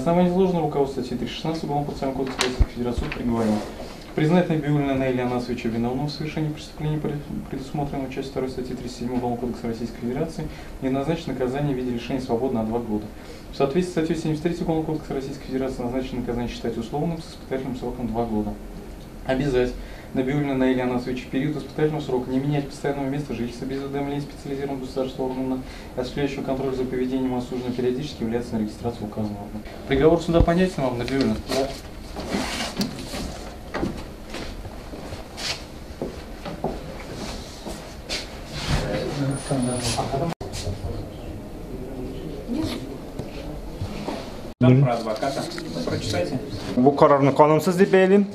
основании изложенного руководства статьи 316 Уголовного процессуального кодекса Российской Федерации суд приговорил признать Набиуллина Наиля Анасовича виновным в совершении преступления, предусмотренного частью 2 статьи 37 Уголовного кодекса Российской Федерации, и назначить наказание в виде лишения свободы на 2 года. В соответствии с статьей 73 Уголовного кодекса Российской Федерации назначенное наказание считать условным с испытательным сроком 2 года. Обязать Набиуллина Наиля Анасовича в период испытательного срока не менять постоянного места жительства без уведомления специализированного государственного органа, осуществляющего контроль за поведением осужденного, периодически являться на регистрацию указанного органа. Приговор суда понятен вам, Набиуллина? Да. Про адвоката. Прочитайте. Бу карарны канунсыз дип бәялим.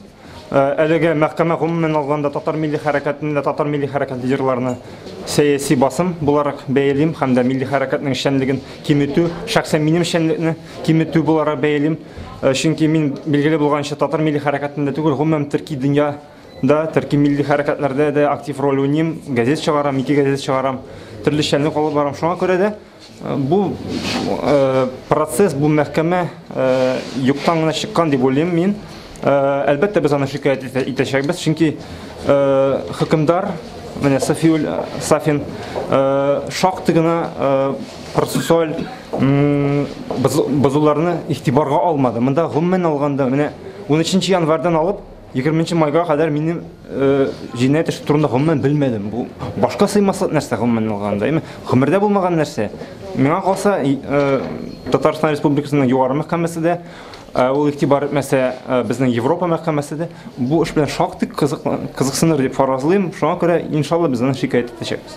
Әлеге мәхкәмә гомумән алганда татар милли хәрәкәтендә татар милли хәрәкәт лидерларына сәяси басым буларак бәялим һәм дә милли хәрәкәтнең эшчәнлеген киметү, шәхсән минем эшчәнлекне киметү буларак бәялим. Чөнки мин билгеле булганча татар милли хәрәкәтендә түгел, гомумән төрки дөньяда, төрки милли хәрәкәтләрдә дә актив роль уйныйм, газет чыгарам, 2 газет чыгарам, төрле эшчәнлек алып барам. Шуңа күрә дә бу процесс, бу мәхкәмә юктан гына чыккан дип уйлыйм мин. Әлбәттә, без аны шикаять итәчәкбез, чөнки хөкемдар, менә Сафиуль Сафин, шактый гына процессуаль бозуларны игътибарга алмады. Монда гомумән алганда, менә 13 январьдан алып 20 майга кадәр минем җинаять эше турында гомумән белмәдем. Бу башка сыймаслык нәрсә гомумән алганда, әйме? Гомердә булмаган нәрсә. Миңа калса, Татарстан Республикасының югары мәхкәмәсе дә, ул игътибар итмәсә, безнең Европа мәхкәмәсе дә бу эш белән шактый кызыксыныр дип фаразлыйм. Шуңа күрә, иншалла, без аны шикаять итәчәкбез.